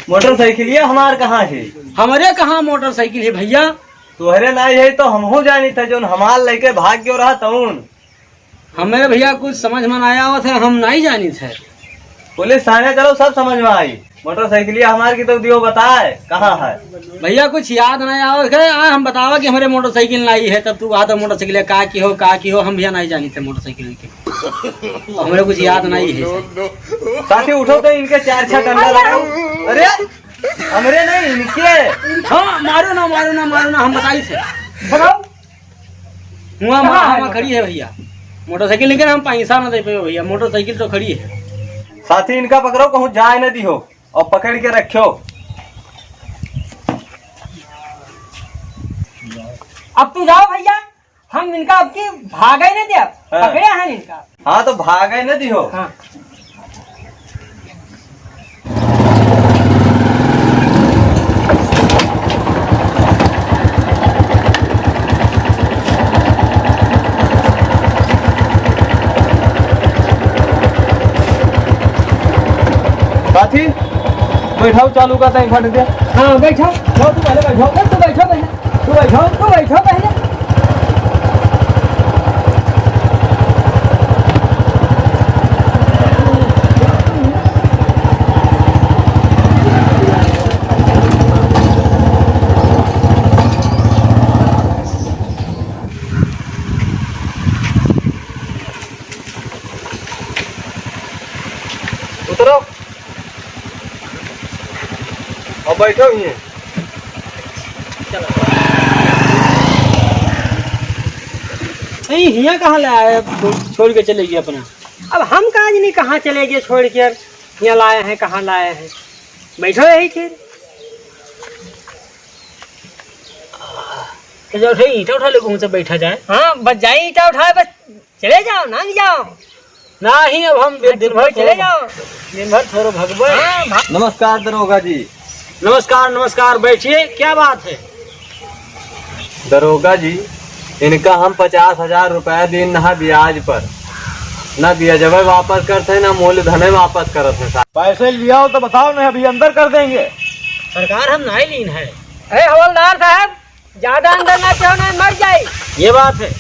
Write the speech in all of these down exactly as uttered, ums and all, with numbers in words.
मोटरसाइकिलिया हमार कहाँ है? हमरे कहाँ मोटरसाइकिल है भइया? तोहरे नाई है तो हमहू जानी थे, जौन हमार लइके भाग गयो रहा तउन। हमरे भइया कुछ समझ में नाई आवत है, हम नाई जानी थे। पुलिस थाने चलो, सब समझ में आई। मोटरसाइकिलिया हमार की तो दियो बताए, कहाँ है? भइया कुछ याद नाई आवत है, आ हम बतावा कि हमरे मोटरसाइकिल नाई है, तब तू कहा था मोटरसाइकिल का की हो, का की हो, हम भइया नाई जानी थे मोटरसाइकिल के। हमरे कुछ याद नाई है। साथी उठो तो इनके चार छह डंडा लगाओ। अरे हमरे नहीं, इनके। हाँ, मारो ना, मारो ना, मारो ना, हम बताई थे। बताओ। हुआ कहाँ माँ, है हुआ खड़ी है भइया। मोटरसाइकिल लेकिन हम पैसा ना दे पाए भइया, मोटरसाइकिल तो खड़ी है। साथी इनका पकड़ो, कहूँ जाए ना दिहो और पकड़ के रखो। अब तू जाओ भइया, हम इनका अब की भागे नहीं दे, हाँ। पकड़े हैं इनका। हाँ, तो भागे न दिहो। हाँ। साथी, बैठाओ चालू का तय फट दे। हाँ, बैठाओ। जाओ, तू पहले बैठाओ। तू बैठो पहले। तू बैठो, तू बैठो पहले। उतरो। अब बैठो ही। नहीं, हियाँ कहाँ ले आए, छोड़ के चले गए अपना। अब हम कहाँ जानी कहाँ चले गए छोड़ के, हियाँ लाए हैं, कहाँ लाए हैं। बैठो यही फिर। तो जो उठे, ईंटा उठा ले, कौन सा बैठा जाए? हाँ, बस जाए ईंटा उठाए, बस। चले जाओ, नांग जाओ। नाही, अब हम बस दिन भर चुप हो, चले जाओ। दिन भर थोड़ो भगबे। हाँ, भा- नमस्कार दरोगा जी। नमस्कार, नमस्कार, बैठिए, क्या बात है? दरोगा जी, इनका हम पचास हजार रुपया दीन ना ब्याज पर, ना ब्याजवे वापस करत है, ना मूलधने वापस करत है साहब। पैसे लियाओ तो बताओ, नहीं अभी अंदर कर देंगे। सरकार हम नाई लीन है। अरे हवलदार साहब, ज्यादा अंदर ना जाओ, नहीं मर जाए। ये बात है।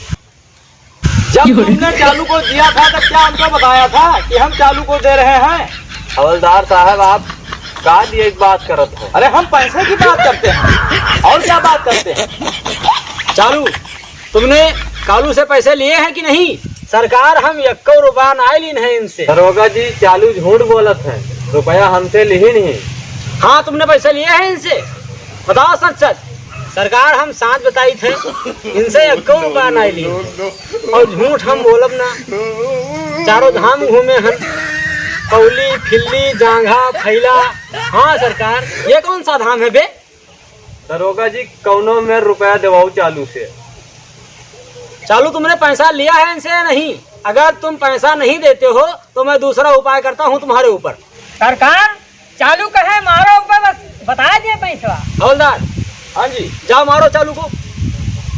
जब तुमने चालू को दिया था, तब क्या हमको बताया था कि हम चालू को दे रहे हैं? हवलदार साहब, आप का लिए एक बात करत हो? अरे, हम पैसे की बात करते हैं, और क्या बात करते हैं? चालू, तुमने कालू से पैसे लिए हैं कि नहीं? सरकार, हम यक्को रुपया नाई लीन है इनसे। दरोगा जी, चालू झूठ बोलत हैं, रुपया हमसे लिहिन ही। हाँ, तुमने पैसे लिए हैं इनसे, बताओ सच सच। सरकार, हम साँच बताई थे, इनसे एक्को रुपया नाई ली। और झूठ हम बोलब ना। चारों धाम घूमे हन, पौली, फिल्ली, जांघा, फैला। हाँ सरकार, ये कौन सा धाम है बे? दरोगा जी, कौनो में रुपया देवाऊ चालू से। चालू तुमने पैसा लिया है इनसे या नहीं? अगर तुम पैसा नहीं देते हो, तो मैं दूसरा उपाय करता हूँ तुम्हारे ऊपर। सरकार, चालू कहे मारो ऊपर, बस बता दिए पैसवा। हवलदार। हाँ जी। जाओ मारो चालू को,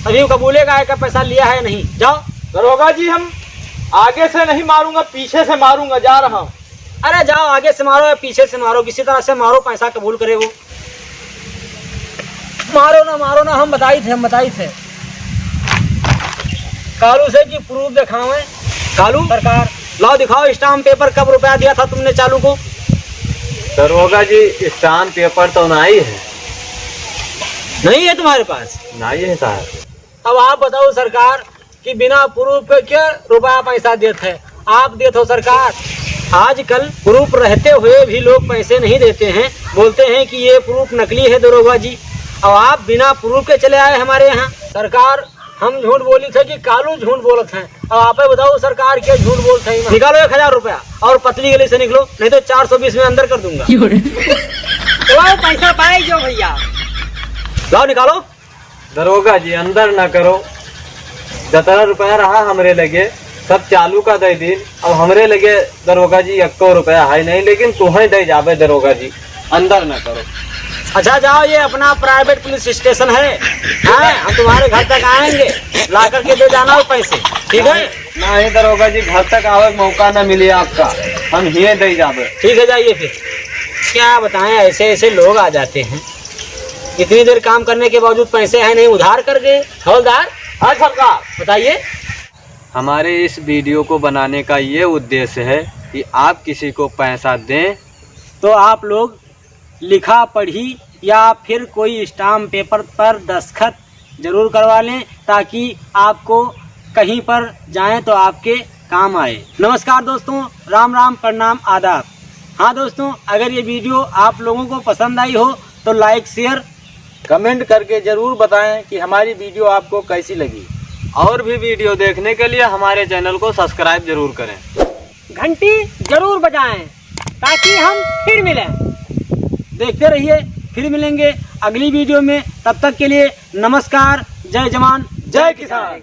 तभी वो कबूलेगा है कि पैसा लिया है या नहीं। जाओ। दरोगा जी, हम आगे से नहीं मारूंगा, पीछे से मारूंगा, जा रहा हूँ। अरे जाओ, आगे से मारो या पीछे से मारो, किसी तरह से मारो, पैसा कबूल करे वो। मारो ना, मारो ना, हम बताई थे, हम बताई थे। कालू से कि proof दिखावे। कालू? सरकार। लाओ दिखाओ stamp paper, कब रुपया दिया था तुमने चालू को? दरोगा जी, stamp paper तो नाई है। नहीं है तुम्हारे पास? नाई है साहब। अब आप बताओ सरकार, कि बिना proof के क्या रुपया पैसा देत है? आप देत हो सरकार। आजकल proof रहते हुए भी लोग पैसे नहीं देते हैं, बोलते हैं कि ये proof नकली है दरोगा जी। अब आप बिना proof के चले आए हमारे यहाँ। सरकार, हम झूठ बोली थे कि कालू झूठ बोलत हैं? अब आप ही बताओ सरकार, क्या झूठ बोलते हैं? निकालो एक हजार रुपया और पतली गली से निकलो, नहीं तो चार सौ बीस में अंदर कर दूंगा। लाओ पैसा पाए जो भैया। लाओ निकालो। दरोगा जी, अंदर ना करो। जतरा रुपया रहा हमरे लगे, सब चालू का दे दीन। अब हमरे लगे दरोगा जी, एक्को रुपया है नहीं, लेकिन तुहें दे जाबे दरोगा जी, अंदर ना करो। अच्छा जाओ, ये अपना private police station है, हैं? हम तुम्हारे घर तक आएंगे, ला करके दे जाना हो पैसे, ठीक है? नहीं दरोगा जी, घर तक आवे के मौका ना मिली आपका, हम हिये दे जाबे। ठीक है, जाइए फिर। क्या बताएं, ऐसे ऐसे लोग आ जाते हैं, इतनी देर काम करने के बावजूद पैसे हैं नहीं, उधार कर गए। हवलदार। हाँ सरकार। बताइए। हमारे इस वीडियो को बनाने का ये उद्देश्य है कि आप किसी को पैसा दें तो आप लोग लिखा पढ़ी या फिर कोई स्टाम्प पेपर पर दस्तखत जरूर करवा लें, ताकि आपको कहीं पर जाएं तो आपके काम आए। नमस्कार दोस्तों, राम राम, प्रणाम, आदाब। हाँ दोस्तों, अगर ये वीडियो आप लोगों को पसंद आई हो तो लाइक, शेयर, कमेंट करके जरूर बताएं कि हमारी वीडियो आपको कैसी लगी। और भी वीडियो देखने के लिए हमारे चैनल को सब्सक्राइब जरूर करें। घंटी जरूर बजाएं ताकि हम फिर मिलें। देखते रहिए, फिर मिलेंगे अगली वीडियो में। तब तक के लिए नमस्कार, जय जवान, जय किसान।